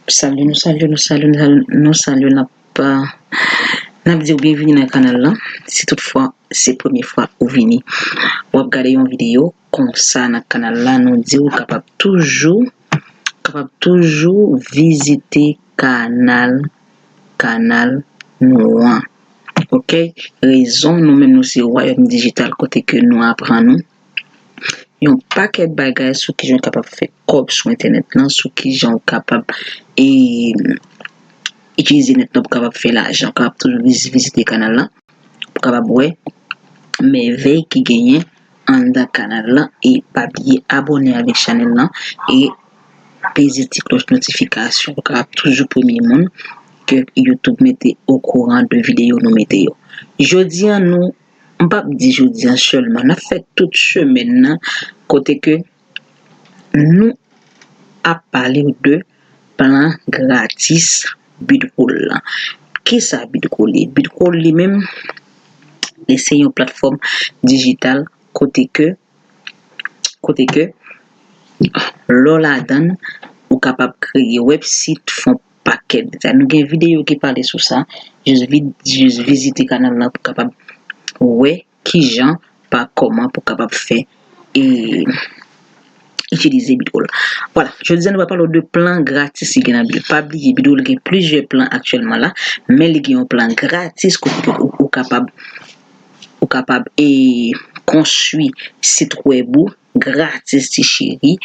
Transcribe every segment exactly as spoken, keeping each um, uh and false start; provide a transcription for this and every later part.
Salut, nou salye, nou salye, nou salye, nou salye, n ap, n ap di w byenvini nan kanal la. Si toutfwa se premye fwa ou vini, w ap gade yon videyo konsa nan kanal la, nou di w kapab toujou, kapab toujou vizite kanal, kanal nou an. Ok? Rezon, nou menm nou se Wayòm Dijital kote ke nou aprann ou yon pakèt bagay sou kijan w kapab fè kòb sou entènèt lan, sou kijan w kapab e, itilize nèt lan pou kapab fè lajan. Ou kapab toujou viz- vizite kanal lan pou kapab wè mèvèy ki genyen anndan kanal lan e pa bliye abòne avèk chanèl lan e peze ti klòch notifikasyon pou kapab toujou premye moun ke YouTube mete okouran de videyo nou mete yo. Jodi a nou M p ap di jodi a sèlman, n ap fè tout semèn nan kote ke nou ap pale de plan gratis Bidroll lan. Kisa Bidroll ye? Bidroll li menm, li se yon platfòm dijital kote ke, kote ke lè w ladan l, ou kapab kreye website, fè yon pakèt detay. Nou gen videyo ki pale sou sa. Jis vi- jis vizite kanal lan pou kapab wè kijan, pa kòman pou kapab fè e itilize Bidroll. Vwala, jodi a nou va pale de plan gratis ki gen nan Bidroll. Pa bliye, Bidroll gen plizyè plan aktyèlman la, men li gen yon plan gratis kote ke ou, ou kapab ou kapab e konstwi sit wèb ou gratis, ti cheri.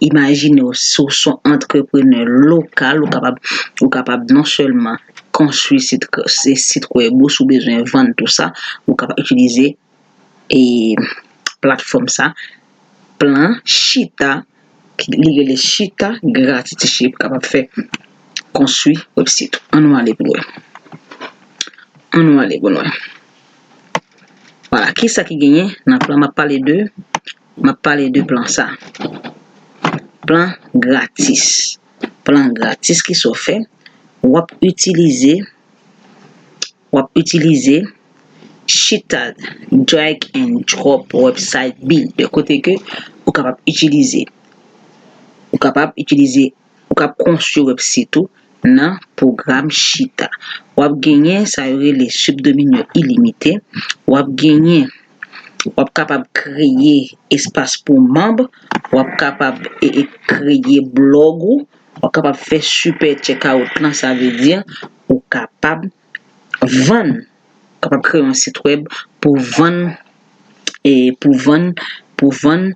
Imajine w, si w se yon antreprenè lokal, ou kapab, ou kapab non sèlman konstwi sit, se sit wèb ou, si w bezwen vann tou sa, ou kapab itilize e platfòm sa, plan Chita, ki li rele Chita gratis, ti cheri, pou kapab fè konstwi website ou. Ann nou ale pou nou wè. Ann nou ale pou nou wè. Vwala, kisa ki genyen nan plan? M ap pale de, m ap pale de plan sa. Plan gratis. Plan gratis, kisa w fè? W ap itilize, w ap itilize Chita Drag and Drop Website Builder, kote ke ou kapab itilize, ou kapab itilize, ou kapab konstwi website ou nan pwogram Chita. W ap genyen sa yo rele subdominion ilimite. W ap genyen, w ap kapab kreye espas pou manm, w ap kapab e, e kreye blòg ou, w ap kapab fè super checkout lan, sa vle di ou kapab vann, kapab kreye yon sit wèb pou vann e pou vann, pou vann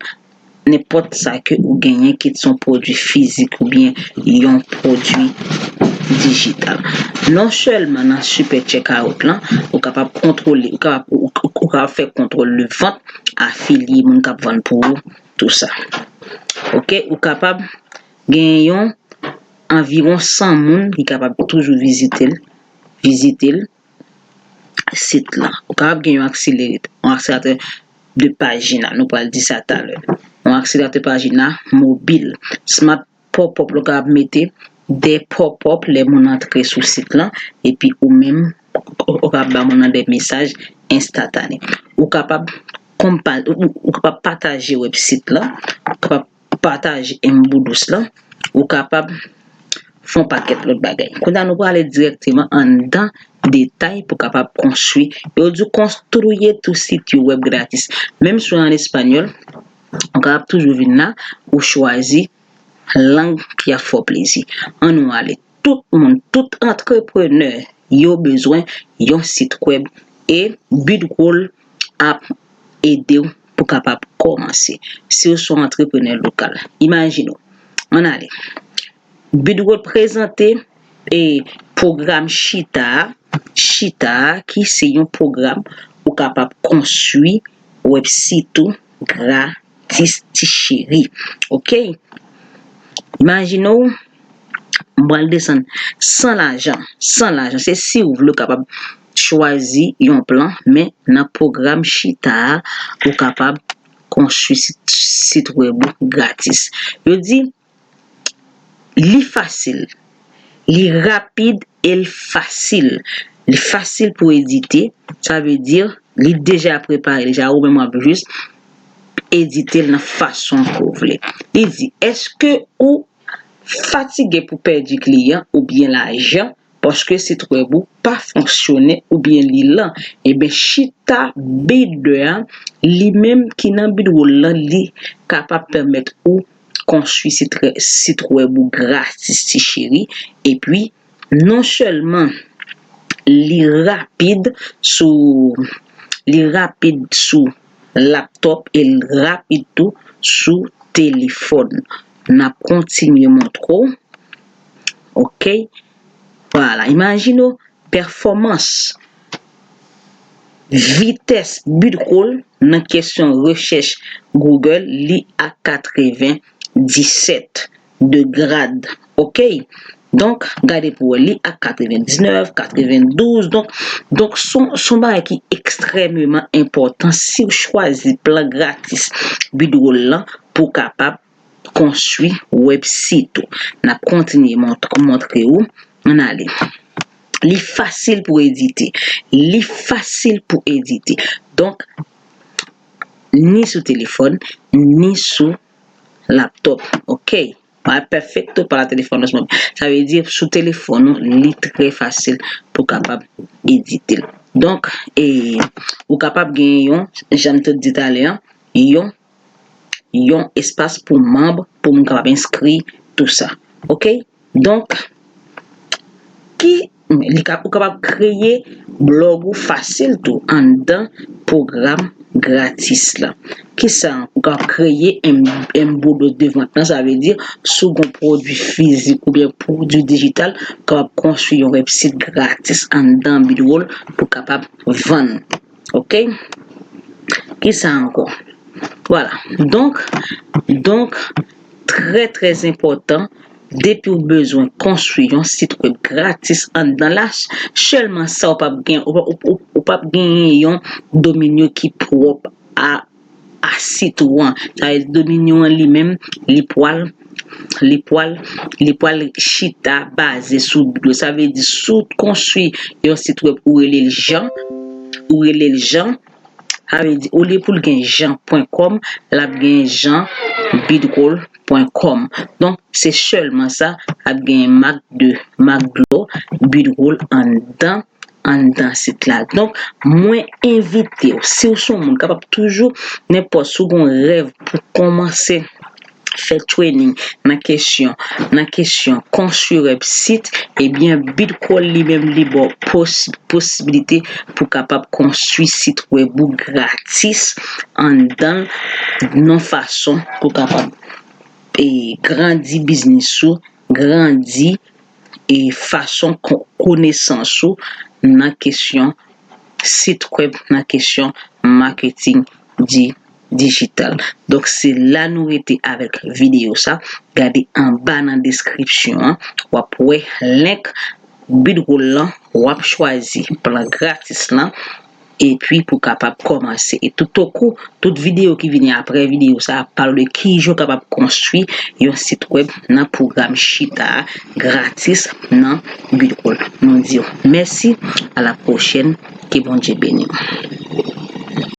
nenpòt sa ke ou genyen, kit se yon pwodui fizik oubyen yon pwodui dijital. Non sèlman nan super checkout lan, ou kapab kontwole, ou kapab, ou, ou, ou kapab fè kontwòl de vant, afilye moun k ap vann pou ou, tou sa. Ok, ou kapab gen yon anviwon san moun ki kapab toujou vizite l, vizite l, sit lan. Ou kapab gen yon akselere-, yon akselerateur de pagina, nou pral di sa talè. Yon akselerateur pagina mobil, smart pop-up, ou kapab mete de pop-up lè moun antre sou sit lan, epi ou menm, ou kapab ba moun nan de mesaj enstantané. Ou kapab konpa-, ou, ou kapab pataje website lan, ou kapab pataje M Boudous lan, ou kapab fè yon pakèt lòt bagay. Kounye a nou prale dirèkteman anndan detay pou kapab konstwi. Yo di w konstriye tou sityo wèb gratis. Menm si w an espanyòl, ou kapab toujou vin la, ou chwazi lang ki ap fè w plezi. Ann nou ale. Tout moun, tout antreprenè, yo bezwen yon sit wèb e Bidroll ap ede w pou kapab kòmanse. Si w se yon antreprenè lokal, imajine w. Ann ale. Bidroll prezante e pwogram Chita a, Chita a ki se yon pwogram ou kapab konstwi website ou gratis, ti cheri. Ok? Imajine w, m pral desann san lajan, san lajan. Se si w vle, w kapab chwazi yon plan, men nan pwogram Chita a, ou kapab konstwi sit, sit wèb ou gratis. Yo di, li fasil, li rapid e l fasil. Li fasil pou edite, sa vle di li deja prepare, deja ou menm w ap jis edite l nan fason ke w vle. Li di, èske ou fatige pou pèdi kliyan oubyen lajan, paske sit wèb ou pa fonksyone oubyen li lan, ebyen chita bidè a, li menm ki nan bidwol lan, li kapab pèmèt ou konstwi sit, sit wèb ou gratis, ti cheri. Epi, non sèlman li rapid sou, li rapid sou laptop e l rapid tou sou telefòn. N ap kontinye montre w. Ok? Vwala, imajine w pèfòmans, vitès Bidwol nan kesyon rechèch Google, li a katrevendisèt de grad. Ok? Donk, gade pou wè, li a katrevendiznèf, katrevendouz. Donk, donk son, son bagay ki ekstrèmeman enpòtan si w chwazi plan gratis Bidwol lan pou w kapab konstwi website ou. N ap kontinye mont-, montre ou. Ann ale. Li fasil pou edite. Li fasil pou edite. Donk, ni sou telefòn, ni sou laptop. Ok? Perfecto para teléfonos móviles. Sa vle di, sou telefòn ou, li trè fasil pou kapab edite l. Donk, e, ou kapab gen yon, jan m te di talè a, yon, yon espas pou manm, pou moun kapab enskri, tou sa. Ok? Donk, ki, li ka, ou kapab kreye blòg ou fasil tou anndan pwogram gratis la. Kisa ou kapab kreye? M, M B O de vant lan, sa vle di, si w gen pwodui fizik oubyen pwodui dijital, ou kapab konstwi yon website gratis anndan Bidwol pou kapab vann. Ok? Kisa ankò? Vwala. Donk, donk, trè, trè enpòtan, depi w bezwen konstwi yon sit wèb gratis anndan la, sèlman sa w p ap gen, ou, ou, ou, ou p ap genyen yon domino ki pwòp a, a sit ou an. Sa vle di domino an li menm, li pwal, li pwal, li pwal chita baze sou Bidwol. Sa vle di, si w konstwi yon sit wèb, ou rele l Jan, ou rele l Jan, sa vle di, olye pou l gen jan pwen kòm, l ap gen jan bidwol pwen kòm. Donk, se sèlman sa, l ap gen mak de, mak dlo, bidwol anndan, anndan sit la. Donk, mwen envite w, si w se yon moun kapab toujou, nenpòt, si w gen yon rèv pou kòmanse fè training nan kesyon, nan kesyon konstwi website, ebyen, Bidwol li menm li ba w pos-, posiblite pou kapab konstwi sit wèb ou gratis anndan l, nan fason pou kapab, e, grandi biznis ou, grandi, e, fason ko-, konesans ou nan kesyon sit wèb, nan kesyon maketing di, dijital. Donk, se la nou rete avèk videyo sa. Gade anba nan deskripsyon an, w ap wè link Bidwol lan, w ap chwazi plan gratis lan, epi pou kapab kòmanse. E toutokou, tout videyo ki vini apre videyo sa a ap pale de kijan w kapab konstwi yon sit wèb nan pwogram chita a gratis nan Bidwol. Nou di w mèsi, a la pwochèn, ke Bondye beni w.